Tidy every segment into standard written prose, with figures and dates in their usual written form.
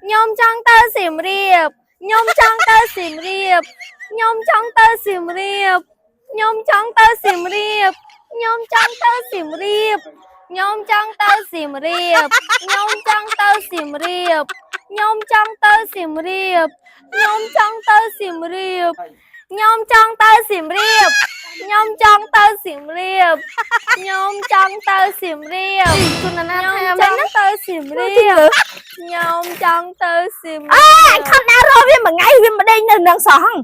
ខ្ញុំចង់ទៅសៀមរាបខ្ញុំចង់ទៅសៀមរាបខ្ញុំចង់ទៅសៀមរាបខ្ញុំចង់ទៅសៀមរាបខ្ញុំចង់ទៅសៀមរាបខ្ញុំចង់ទៅសៀមរាបខ្ញុំចង់ទៅសៀមរាបខ្ញុំចង់ទៅសៀមរាបខ្ញុំចង់ទៅសៀមរាបខ្ញុំចង់ទៅសៀមរាបខ្ញុំចង់ទៅសៀមរាបខ្ញុំចង់ទៅសៀមរាប គុណណា ខ្ញុំ ថា ចង់ទៅសៀមរាបខ្ញុំចង់ទៅសៀម អេ រាប អញខំដើររកវាមួយថ្ងៃវាមិនដេញនៅនឹងសោះហ្នឹង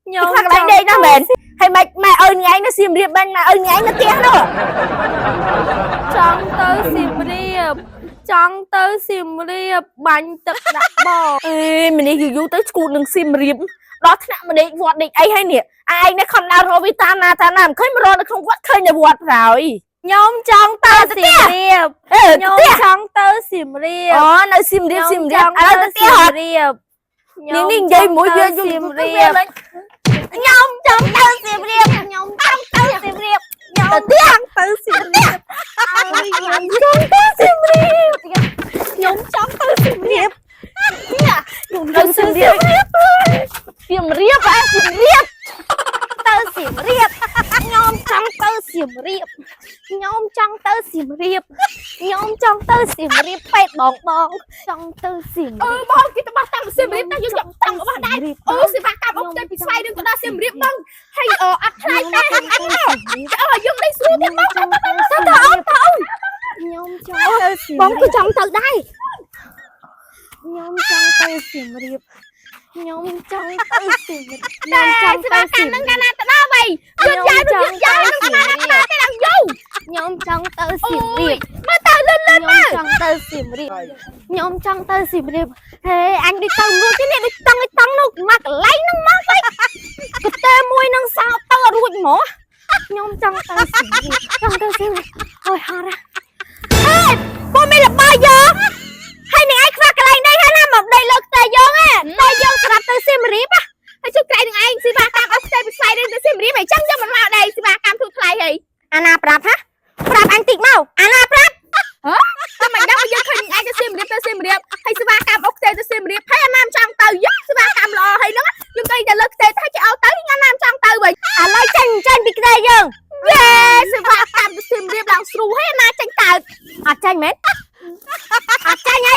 ខ្ញុំ ខ្លះកន្លែងដេកណាស់មែនហើយមិនម៉ែឪថ្ងៃនៅសៀមរាបបាញ់ម៉ែឪថ្ងៃនៅផ្ទះនោះ ចង់ទៅសៀមរាបចង់ទៅសៀមរាបបាញ់ទឹកដាក់បក អេម្នេះយូរយូរទៅឈួតនឹងសៀមរាបដល់ថ្នាក់ម្ដេកវត្តដេកអីហើយនេះឯងនេះខំដើររកវាតាមណាតាមណាមិនឃើញមករកនៅក្នុងវត្តឃើញនៅវត្តប្រោយ ខ្ញុំចង់ទៅសៀមរាប អេ ខ្ញុំ ផ្ទះ ចង់ទៅសៀមរាប អូនៅសៀមរាបសៀមរាបឥឡូវទៅផ្ទះហត់ រាប នេះនេះនិយាយមួយវាយូរ សៀម ទៅ រាប វាលេង ខ្ញុំចង់ទៅសៀមរាបខ្ញុំចង់ទៅសៀមរាបខ្ញុំ ទៅផ្ទះ ទៅសៀមរាបខ្ញុំចង់ទៅសៀមរាបខ្ញុំចង់ទៅសៀមរាបខ្ញុំ ទៅសៀមរាបសៀមរាបអ่ะសៀមរាប ទៅសៀមរាបខ្ញុំចង់ទៅសៀមរាបខ្ញុំចង់ទៅសៀមរាបខ្ញុំចង់ទៅសៀមរាបពេទ្យបងបងចង់ទៅសៀម អឺ រាប បងគេទៅបោះតាំងសៀមរាបតែយើងយកតាំងរបស់ដែរអូសេវាកម្មអុកទៅពីស្វ័យរឿងទៅដល់សៀមរាបបងហើយអអត់ថ្លៃទេអត់មកអើយើងដេកស្រួលទៀតបង ទៅទៅអូនទៅខ្ញុំចង់ទៅសៀម បងគឺចង់ទៅដែរ ខ្ញុំចង់ទៅសៀមរាបខ្ញុំចង់ទៅសៀមរាបខ្ញុំចង់ សេ ទៅសៀម វាកម្មនឹង រាប កាលណាទៅដល់វិញ ខ្ញុំចង់ទៅសៀមរាប តែឡើងយូរ ខ្ញុំចង់ទៅសៀមរាប មើលទៅលឿនលឿន ខ្ញុំចង់ទៅសៀមរាបខ្ញុំចង់ទៅសៀមរាបហេអញដូចទៅមួយទេនេះដូចតង់ឯតង់នោះមកកន្លែងហ្នឹងមកវិញកទេមួយនឹងសោទៅអត់រួចហ្មងខ្ញុំចង់ទៅសៀមរាបចង់ទៅសៀមរាបអូយហត់ណា ហេពួកមានលបាយយកហើយនឹងឯងខ្វះកន្លែងដេកហើយណាមកដេកលើខ្ទែយើងហ៎តែយើងសម្រាប់ទៅសៀមរាប ហើយជួយក្រៃនឹងឯងសេវាកម្មអុកទៅពីស្វ័យរឿងទៅសៀមរាបហើយចឹងយើងមិនមកដែរសេវាកម្មធូរថ្លៃហើយ អាណាប្រាប់ហ៎ប្រាប់អញតិចមកអាណាប្រាប់ តែមិនដឹងយើងឃើញឯងទៅសៀមរាបទៅសៀមរាបហើយសេវាកម្មអុកទៅទៅសៀមរាបហើយអាណាមចង់ទៅយកសេវាកម្មល្អហើយហ្នឹងយើងគេទៅលើខ្ទេទៅគេឲ្យទៅអាណាមចង់ទៅវិញ ឥឡូវចេញចេញពីខ្ទែយើង យេសេវាកម្មទៅសៀមរាបឡើងស្រួលហើយអាណាចេញទៅ អត់ចាញ់មែនអត់ចាញ់អី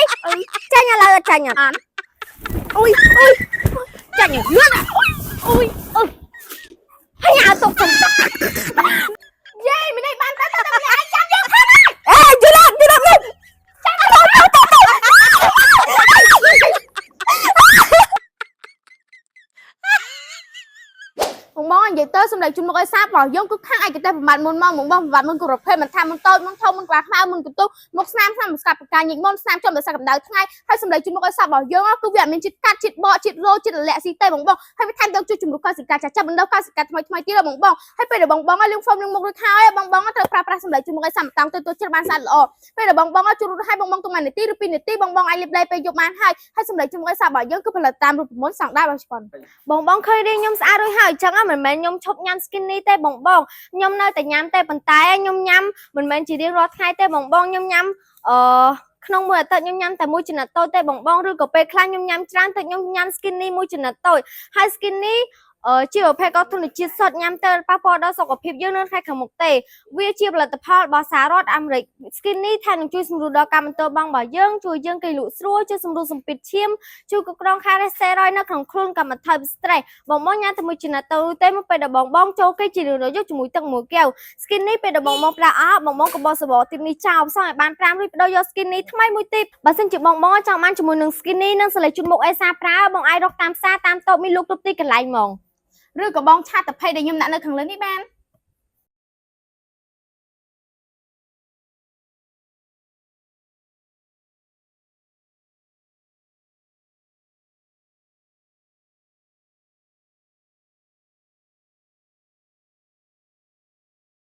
ចាញ់ឥឡូវអត់ចាញ់អត់ អត់ អុយអុយចាញ់លឿនអុយអុយហើយញ៉ាទុកទៅ យេមិនបានទៅទៅម្នាក់ឯងចាំយើងផង អេយល់យល់នេះចាំទៅទៅទៅ បងបងនិយាយទៅសម្រាប់ជូនមុខឲ្យសាបរបស់យើងគឺខាងឯកទេសប្រមាថមុនមកបងបងប្រមាថមុនគ្រប់ប្រភេទមិនថាមុនតូចមុនធំមុនក្បាលខ្មៅមុនកន្ទុះមុខស្នាមស្នាមស្កាត់ប្រការញិចមុនស្នាមចំដោយសារកម្ដៅថ្ងៃហើយសម្រាប់ជូនមុខឲ្យសាបរបស់យើងគឺវាអត់មានជាតិកាត់ជាតិបកជាតិរ៉ូជាតិរលាក់ស៊ីទេបងបងហើយវាថែមទាំងជួយជំរុះកោសិកាចាស់ចាស់បណ្ដុះកោសិកាថ្មីថ្មីទៀតបងបងហើយពេលដែលបងបងឲ្យលាងហ្វូមលាងមុខរួចហើយបងបងត្រូវប្រើប្រាស់សម្រាប់ជូនមុខឲ្យសាបម្តងទៅទទួលចិត្តបានស្អាតល្អពេលដែលបងបងឲ្យជូនរួចហើយបងបងទុក1នាទីឬ2នាទីបងបងអាចលាបឡេពេលយប់បានហើយហើយសម្រាប់ជូនមុខឲ្យសាបរបស់យើងគឺផលិតតាមរូបមន្តស្តង់ដាររបស់ជប៉ុន បងបងឃើញរាងខ្ញុំស្អាតរួចហើយអញ្ចឹងមិនមែនខ្ញុំឈប់ញ៉ាំ skinny ទេបងបងខ្ញុំនៅតែញ៉ាំទេប៉ុន្តែខ្ញុំញ៉ាំមិនមែនជារៀងរាល់ថ្ងៃទេបងបងខ្ញុំញ៉ាំអឺក្នុងមួយអាទិត្យខ្ញុំញ៉ាំតែមួយចំណិតតូចទេបងបងឬក៏ពេលខ្លះខ្ញុំញ៉ាំច្រើនតែខ្ញុំញ៉ាំ skinny មួយចំណិតតូចហើយ skinny អឺជាប្រភេទកោធនជាតិសុទ្ធញ៉ាំទៅប៉ះពាល់ដល់សុខភាពយើងនៅថ្ងៃខាងមុខទេវាជាផលិតផលរបស់សហរដ្ឋអាមេរិក skinny ថែមនឹងជួយសម្រួលដល់ការបន្ទោបង់របស់យើងជួយយើងគេលក់ស្រួលជួយសម្រួលសម្ពាធឈាមជួយគ្រប់គ្រងខារ៉េស្តេរ៉យនៅក្នុងខ្លួនកម្មថយ stress បងបងញ៉ាំតែមួយចំណិតទៅទេមកពេលដែលបងបងចូលគេជារឿយៗយកជាមួយទឹកមួយកែវ skin នេះពេលដែលបងបងប្រើអស់បងបងក៏បោះសបកទីនេះចោលផ្សំឲ្យបាន5រួចបដូរយក skin នេះថ្មីមួយទីបើសិនជាបងបងចង់បានជាមួយនឹង skin នេះនិងសលេជូនមុខអេសាប្រើបងអាចរកតាមផ្សារតាមតូបមានលក់គ្រប់ទីកន្លែងហ្មង ឬក៏បងឆាតទៅភ័យដែលខ្ញុំដាក់នៅខាងលើនេះបាន។